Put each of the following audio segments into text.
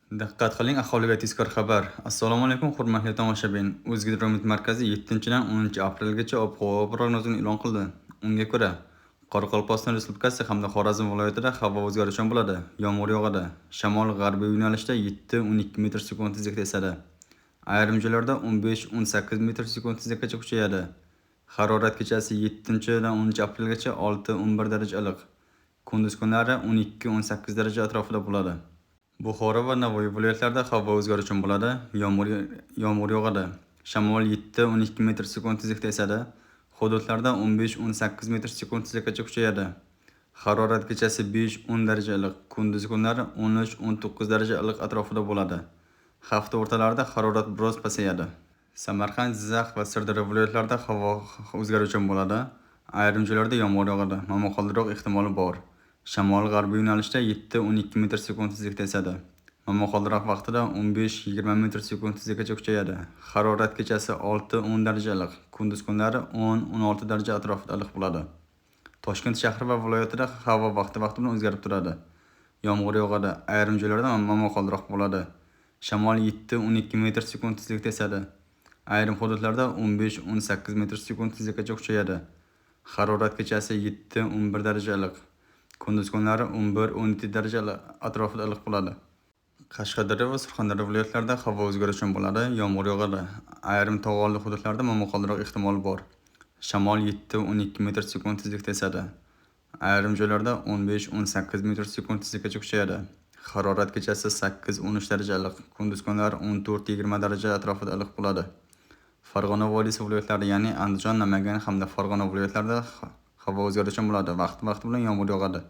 Diqqat qiling, aholiga tezkor xabar. Assalomu alaykum, hurmatli tomoshabin. O'zgidromet markazi 7-dan 10-aprelgacha ob-havo prognozini e'lon qildi. Unga ko'ra, Qoraqalpog'iston Respublikasi hamda Xorazm viloyatida havo o'zgaruvchan bo'ladi. Yomg'ir yog'adi. Shamol g'arbiy yo'nalishda 7-12 metr sekund tezlikda esadi. Ayrim joylarda 15-18 metr sekund tezlikgacha kuchayadi. Harorat kechasi 7-dan 10-aprelgacha 6-11 daraja iliq. Kunduz kunlari 12-18 daraja atrofida bo'ladi. Buxoro va Navoiy viloyatlarida havo o'zgaruvchan bo'ladi, yomg'ir yog'adi. Shamol 7-12 metr sekund tezlikda esadi. Hududlarda 15-18 metr sekund tezlikgacha kuchayadi. Harorat kechasi 5-10 daraja iliq, kunduz kunlari 13-19 daraja iliq atrofida bo'ladi. Hafta o'rtalarida harorat biroz pasayadi. Samarqand, Jizzax va Sirdaryo viloyatlarida havo o'zgaruvchan bo'ladi. Ayrim joylarda yomg'ir yog'adi, momaqaldiroq ehtimoli bor. Shamol g'arbiy yo'nalishda 7-12 metr sekund tezlikda esadi. Momaqaldiroq vaqtida 15-20 metr sekund tezlikgacha kuchayadi. Harorat kechasi 6-10 daraja iliq, kunduz kunlari 10-16 daraja atrofida iliq bo'ladi. Toshkent shahri va viloyatida havo vaqti-vaqti bilan o'zgarib turadi. Yomg'ir yog'adi, ayrim joylarda momaqaldiroq bo'ladi. Shamol 7-12 metr sekund tezlikda esadi. Ayrim hududlarda 15-18 metr sekund tezlikgacha kuchayadi. Harorat kechasi 7-11 daraja iliq, kunduz kunlari 11-17 daraja atrofida iliq bo'ladi. Qashqadaryo va Surxondaryo viloyatlarida havo o'zgaruvchan bo'ladi, yomg'ir yog'adi. Ayrim tog' oldi hududlarda momaqaldiroq ehtimoli bor. Shamol 7-12 metr sekund tezlikda esadi. Ayrim joylarda 15-18 metr sekund tezlikgacha kuchayadi. Harorat kechasi 8-13 daraja iliq, kunduz kunlari 14-20 daraja atrofida iliq bo'ladi. Farg'ona vodiysi viloyatlari, ya'ni Andijon, Namangan hamda Farg'ona viloyatlarida havo o'zgaruvchan bo'ladi, vaqti-vaqti bilan yomg'ir yog'adi.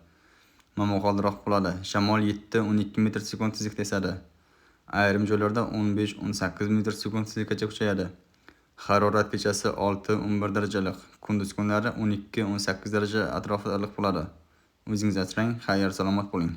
Momaqaldiroq bo'ladi. Shamol 7-12 metr sekund tezlikda esadi. Ayrim joylarda 15-18 metr sekund tezlikgacha kuchayadi. Harorat kechasi 6-11 daraja iliq, kunduz kunlari 12-18 daraja atrofida iliq bo'ladi. O'zingizni asrang, xayr, salomat bo'ling.